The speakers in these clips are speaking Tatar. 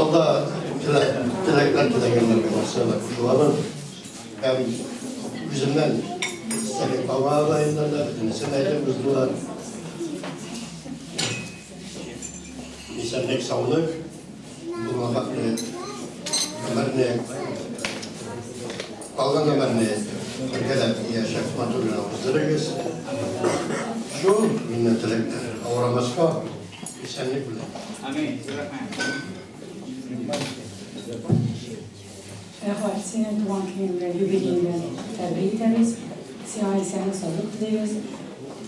Алда теләкләр теләгәннәргә барса да кушыламын. Һәм үземнән Сәлим баба адаеннан да бөтенесен әйтеп уздылар. Исәнлек, саулык, булмагакны, гомерне, калган гомерне бергәләп яшәп матур гына уздырыгыз. Шул миннән теләкләр. Авырамаска, исәнлек белән. Амин. Рәхмәт. Рәхмәт, сине туган көнең белән, юбилеең белән тәбрик итәбез. Сиңа исәнлек, саулык телибез.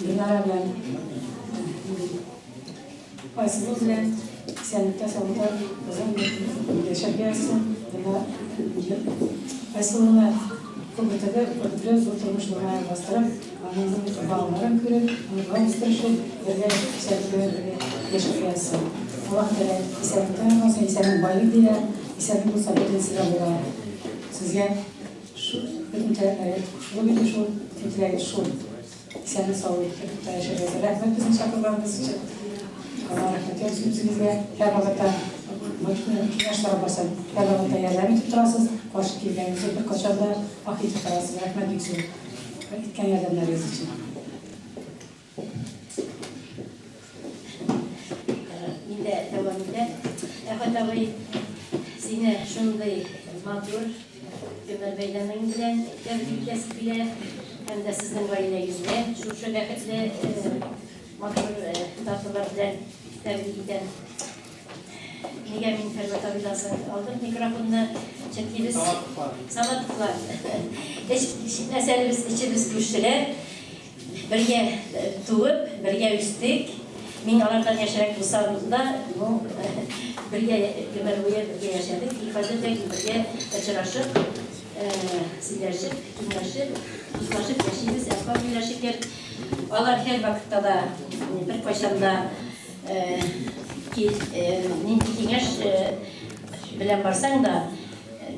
Гөлнара белән Айсылу белән исәнлектә, саулыкта озын яшәргә язсын. Айсылуны күп үтереп, үтереп, зур тормыш юлына бастырып, аның балаларын күреп, оныклар үстерешеп, бергә исәнлектә бергә яшәргә язсын. Аллаһ Тәгалә исәнлектә булсын, исәнлек байлык диләр. Исәнлек булса, бөтенесе дә була. Сезгә шул бөтен теләкләре кушылып инде шул, бөтен теләге шул. Исәнлек-саулык итеп яшәргә язсын. Рәхмәт безне чакырганыгыз өчен. Алла рәхмәт яусын үзегезгә. Һәрвакытта киңәш сорап барсам, һәрвакытта ярдәм итеп торасыз. Каршы килгәнегезне беркайчан да ах итеп торасыз. Рәхмәт бик зур иткән ярдәмнәрегез өчен. Мин дә дәвам итәм. Әхмәт абый, сине шундый матур гомер бәйләмең белән тәбрик итәсе килә. Һәм дә сезнең гаиләгезне шушы бәхетле матур даталар белән тәбрик итәм. Нигә мин Фәрвәт абыйдан соң алдым микрофонны? Чөнки без Саматовлар. Эч мәсәлебез эчебез күршеләр. Бергә туып, бергә үстек. Мин алардан яшьрәк булсам да, ну, бергә гомер буе бергә яшәдек. И хәзер дә бергә очрашып, сөйләшеп, киңәшеп, дуслашып яшибез, әлхәмдүлилләһ шөкер. Алар һәрвакытта да, беркайчан да нинди киңәш белән барсаң да,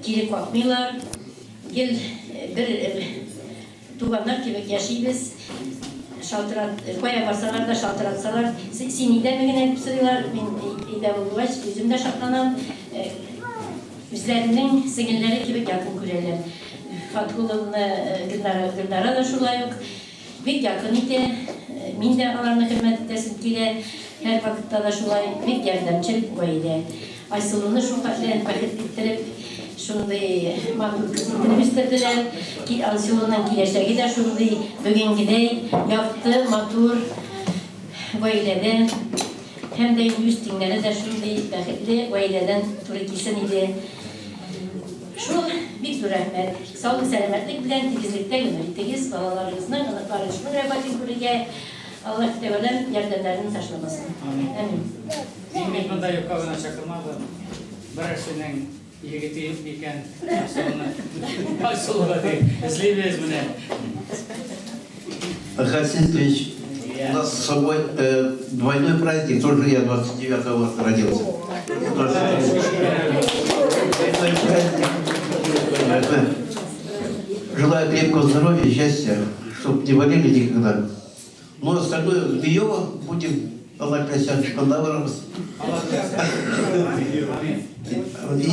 кире какмыйлар. Гел бер Туганнар кебек яшибез. Шалтырат, кая барсалар да шалтыратсалар, син өйдәме генә дип сорыйлар. Мин өйдә булгач, үзем дә шатланам. Үзләренең сеңелләре кебек якын күрәләр. Фатхуловны Гөлнара, Гөлнара да шулай ук бик якын итә. Мин дә аларны хөрмәт итәсем килә. Һәрвакытта да шулай, бик ярдәмчел гаилә. Айсылуны шулхәтле бәхетле иттереп, шундый матур кыз иттереп үстерделәр. Айсылуның киләчәге дә шундый бүгенгедәй якты, матур гаиләдә һәм дә инде үз тиңнәре дә шундый бәхетле гаиләдән туры килсен иде. Шул, бик зур рәхмәт. Саулык-сәламәтлек белән тигезлектә гомер итегез, балаларыгызның, оныкларыгызның рәхмәтен күрергә Аллаһ Тәгаләм ярдәмнәрен ташламасын. Амин. Мин бит монда юкка гына чакырмадым. Берәрсенең егете юк микән? Айсылуны. Айсылуга дип эзлибез менә. Михаил Сергеевич, у нас с собой двойной праздник, тоже я 29 марта родился. Двойной праздник. Желаю крепкого здоровья, счастья, чтобы не болели никогда. Ну, остальное Змеева будем Алла Красян И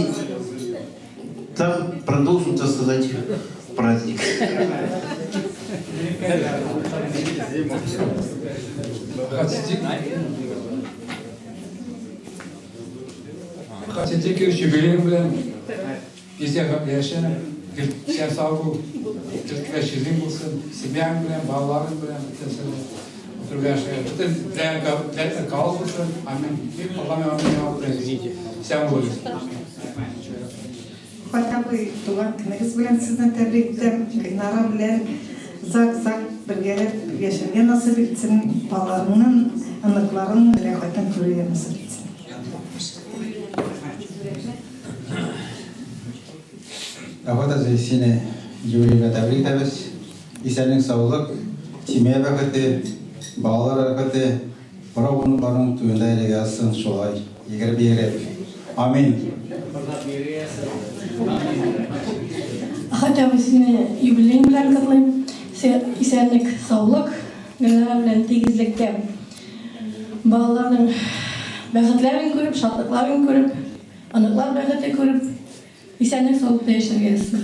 там продолжим, так сказать, праздник. Хатидикович юбилей белән Исән яшә, исән сау бул, теркелә чизең булсын, семьяң белән, балаларың белән, бөтенесе белән утырып яшә. Бөтен теләкләр кабул булсын. Амин. Алла миңа миңа Исән булыгыз. Фатабый, туган көнегез белән сезне тәбрик итәм. Гөлнара белән зак-зак бергәләп яшәргә насыйп итсен, балаларыңның, оныкларыңның рәхәтен күрергә насыйп итсен. Әхмәт абзый, сине юбилей белән тәбрик итәбез. Исәнлек, саулык, семья бәхете, балалар рәхәте, пырау оныкларның туенда әлегә язсын шулай йөгереп йөгереп. Амин. Әхәт абый, сине юбилеең белән котлыйм. Исәнлек, саулык, Гөлнара белән тигезлектә балаларның бәхетләрен күреп, шатлыкларын күреп, Оныклар бәхете күреп, исәнлек-саулыкта яшәргә язсын.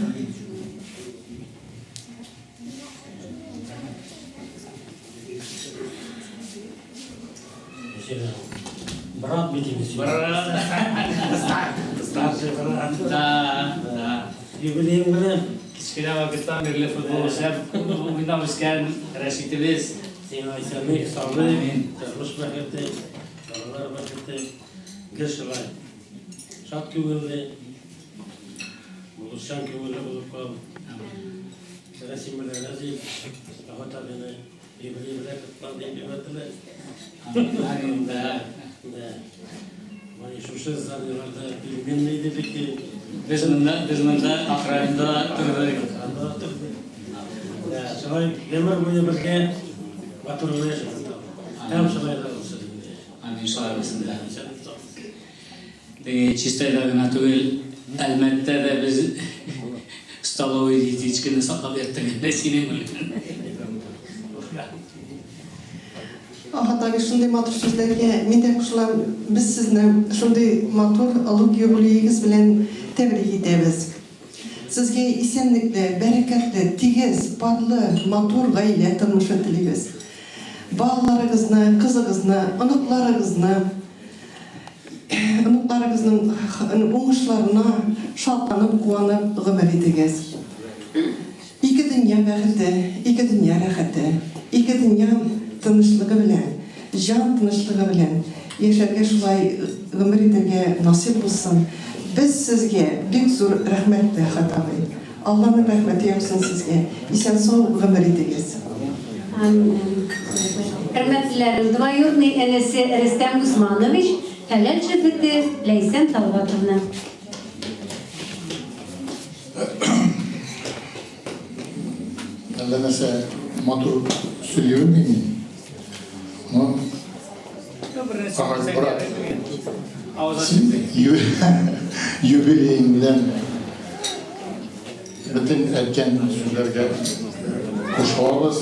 Брат бит инде син. Брат. Старший брат. Да, да. Юбилеең белән. Кечкенә вакыттан бирле футбол эшләп, уйнап үскән Рәшитебез. Сиңа исәнлек, саулык, тормыш бәхете, балалар бәхете, гел шулай. Шат күңелле, булышчан күңелле булып кал. Рәсим белән Рәзил, Әхмәт абыйны юбилей белән котлап дип җибәрделәр. Амин, да. Да. Менә шушы зданиеләрдә пельменный иде бит. Без монда, без монда Ак районда тордык. Анда тордык. Да, шулай гомер буе бергә матур гына яшәдек. Һәм шулай да булсын инде. Амин, шулай булсын да. Теге Чистайда гына түгел, Әлмәттә дә без столовый диетичканы саклап яттык әллә синең белән. Ахат абый, шундый матур сүзләргә мин дә кушылам. Без сезне шундый матур олуг юбилеегез белән тәбрик итәбез. Сезгә исәнлекле, бәрәкәтле, тигез, парлы, матур гаилә тормышы телибез. Балаларыгызны, кызыгызны, оныкларыгызны, оныкларыгызның уңышларына шатланып, куанып гомер итегез. Ике дөнья бәхете, ике дөнья рәхәте, ике дөнья тынычлыгы белән, җан тынычлыгы белән яшәргә шулай гомер итәргә насыйп булсын. Без сезгә бик зур рәхмәтле, Әхәт абый. Алланың рәхмәте яусын сезгә. Исән-сау гомер итегез. Амин. Хөрмәтлеләрем, двоюродный энесе Рөстәм Госманович, хәләл җефете Ләйсән Талгатовна. Әллә нәрсә матур сөйли белмим мин. Но Ага, брат, син юбилеең белән бөтен әйткән сүзләргә кушылабыз.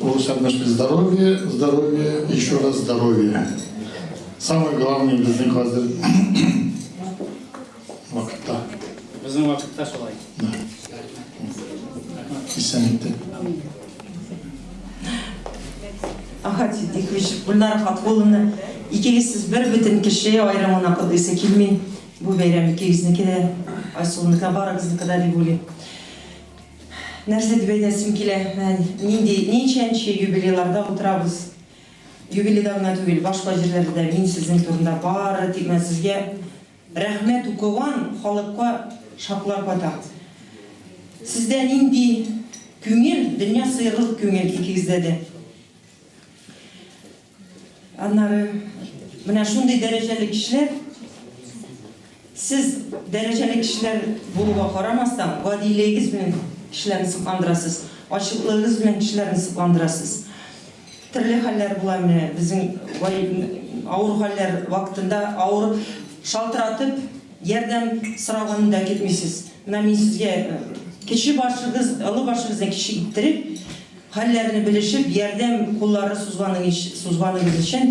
Ул здоровье, здоровье, еще раз здоровье. Самое главное безнең хәзер вакытта. Безнең вакытта шулай. Да. Исәнлектә. Ахат Ситдикович, Гөлнара Фатхулловна, икегез сез бер бөтен кеше, аерым гына котлыйсы килми. Бу бәйрәм икегезнеке дә, Айсылуныкы да, барыгызныкы да дип уйлыйм. Нәрсә дип әйтәсем килә, менә нинди, ничәнче юбилейларда утырабыз. Юбилейда гына түгел, башка җирләрдә дә мин сезнең турында бары тик менә сезгә рәхмәт укыган халыкка шаклар катам. Сездә нинди күңел, дөнья сыерлык күңел икегездә дә. Аннары менә шундый дәрәҗәле кешеләр, сез дәрәҗәле кешеләр булуга карамастан, гадилегегез белән кешеләрне сокландырасыз, ачыклыгыгыз белән кешеләрне сокландырасыз. Төрле хәлләр була менә безнең авыр хәлләр вакытында авыр шалтыратып ярдәм сораганны да көтмисез. Менә мин сезгә кече башыгыз, олы башыгызны кече иттереп, Хәлләрне белешеп, ярдәм куллары сузганыгыз өчен,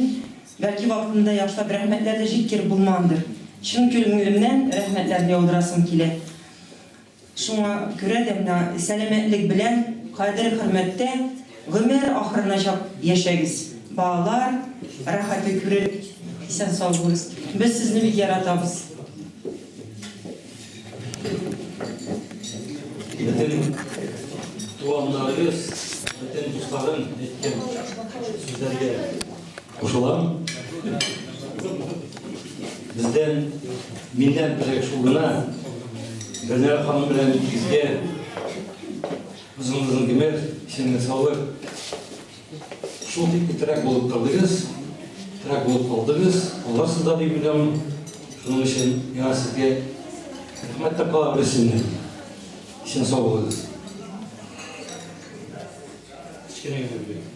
бәлки вакытында яхшылап рәхмәтләр дә җиткереп булмагандыр. Чын күңелемнән рәхмәтләрне яудырасым килә. Шуңа күрә дә менә сәламәтлек белән, кадер-хөрмәттә гомер ахырына чак яшәгез. Балалар рәхәте күреп, исән-сау булыгыз. Без сезне бик яратабыз. Бөтен туганнарыгыз, бөтен дусларым әйткән сүзләргә кушылам. Бездән, миннән теләк шул гына, Гөлнара ханым белән икегезгә озын-озын гомер, исәнлек, саулык. Шул тикле терәк булып тордыгыз, терәк булып калдыгыз, калырсыз да дип уйлыйм. Шуның өчен миңа сезгә рәхмәт тә кала белсен инде. Исән сау булыгыз. Кечкенә генә бүләк.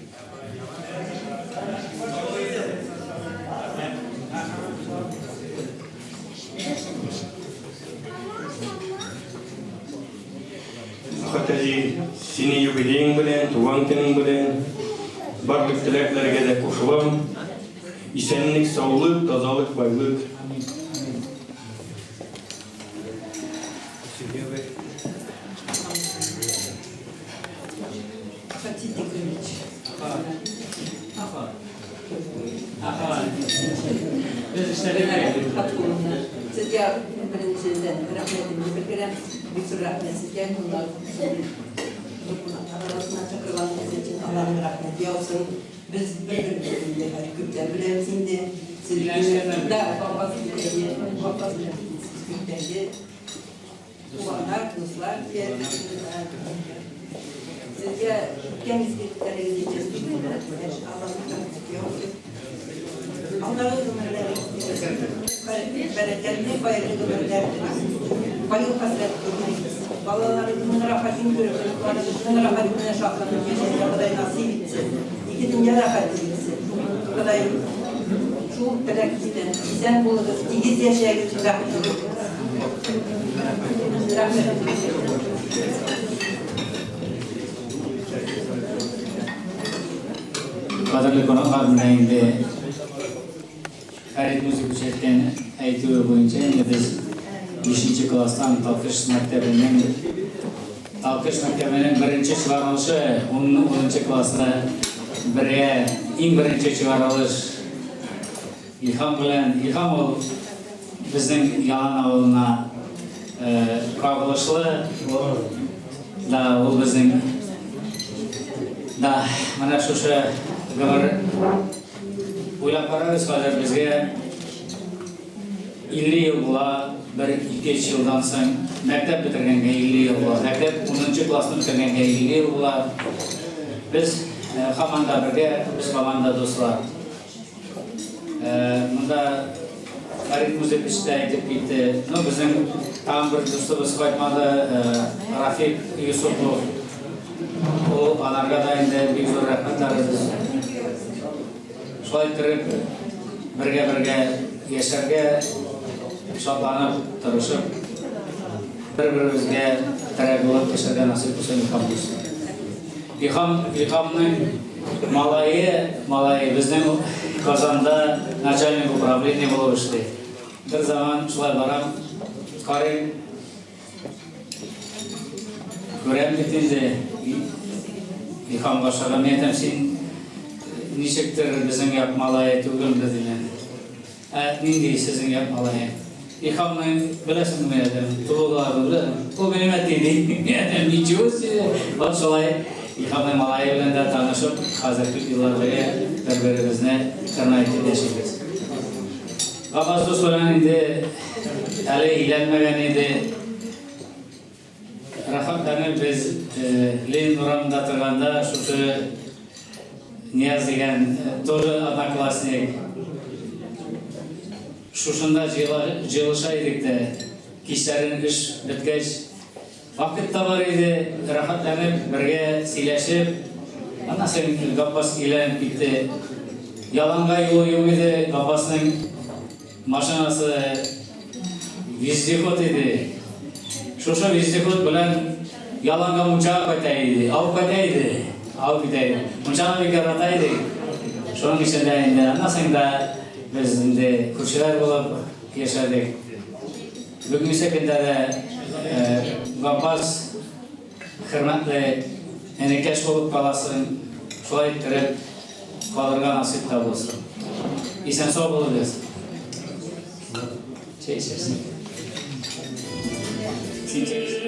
Хәтәҗи, сине юбилеең белән, туган көнең белән барлык теләкләргә дә кушылам. Исәнлек, саулык, тазалык, байлык. Амин. Амин. Сезгә беренчедән рәхмәтемне белдерәм. Бик зур рәхмәт сезгә кунак кунаклар арасына чакырганыгыз өчен Аллаһның рәхмәте яусын. Без бер-беребезне инде хәзер күптән беләбез инде. Сез да Габбас белән Габбас белән сез күптәнге туганнар, дуслар диярлек. Сезгә үткән изгелекләрегез өчен бик зур рәхмәт. Аллаһның рәхмәте яусын. Алдагы гомерләрегездә бәрәкәтле, хәерле гомерләр телим. Кайгы-хәсрәт күрмәгез. Балаларыгызның рәхәтен күреп, оныкларыгызның рәхәте белән шатланып яшәргә Ходай насыйп итсен. Ике дөнья рәхәте итсен. Ходай шул теләк итәм. Исән булыгыз, тигез яшәгез, бәхетле булыгыз. Рәхмәт. Кадерле кунаклар, менә инде Фәрит Музыкович әйткән әйтүе буенча инде без 5 класстан Талкыш мәктәбенең Талкыш мәктәбенең беренче чыгарылышы 10 класста бергә иң беренче чыгарылыш Илһам белән Илһам ул безнең Ялан авылына кагылышлы да ул безнең да менә шушы гомер уйлап карагыз хәзер безгә 50 ел була бер ике өч елдан соң мәктәп бетергәнгә 50 ел була мәктәп 10 классны бетергәнгә 50 ел була без һаман да бергә без һаман да дуслар. Монда Фәрит Музыкович та әйтеп китте. Ну, безнең тагын бер дустыбыз кайтмады, Рафик Юсупов. Ул аларга да инде бик зур рәхмәтләребез. Шулай иттереп, бергә-бергә яшәргә, шатланып, тырышып, бер-беребезгә терәк булып яшәргә насыйп булсын, Илһам дус. Илһам, Илһамның Малае, малае безнең Казанда начальник управления булып эшли. Бер заман шулай барам, карыйм, күрәм бит инде, Илһам башага, мин әйтәм, син ничектер безнең як малае түгелме, дим. Ә нинди сезнең як малае? Илһамны беләсеңме, мин әйтәм, тулыларны беләм. Ул минем әти, ди. Мин әйтәм, ничего себе! Вот шулай Илһамның малае белән дә танышып, хәзер күп еллар буе бер-беребезне хөрмәт итеп яшибез. Габбас дус белән инде әле өйләнмәгән иде. Рәхәтләнеп без Ленин урамында торганда шушы Нияз дигән тоже одноклассник шушында җыелыша идек тә, кичләрен эш беткәч, вакыт та бар иде, рәхәтләнеп бергә сөйләшеп, аннан соң Габбас өйләнеп китте. Яланга юлы юк иде, Габбасның Машинасы вездеход иде. Шушы вездеход белән яланга мунчага кайта иде. Алып кайта иде. Алып китә иде. Мунчаны бик ярата идек. Шуның өчен дә инде аннан соң да без инде күршеләр булып яшәдек. Бүгенге көндә дә Габбас хөрмәтле энекәш булып каласың. Шулай иттереп Калырга насыйп та булсын. Исән-сау булыгыз. Чәй эчәрсең. Син чәй эч.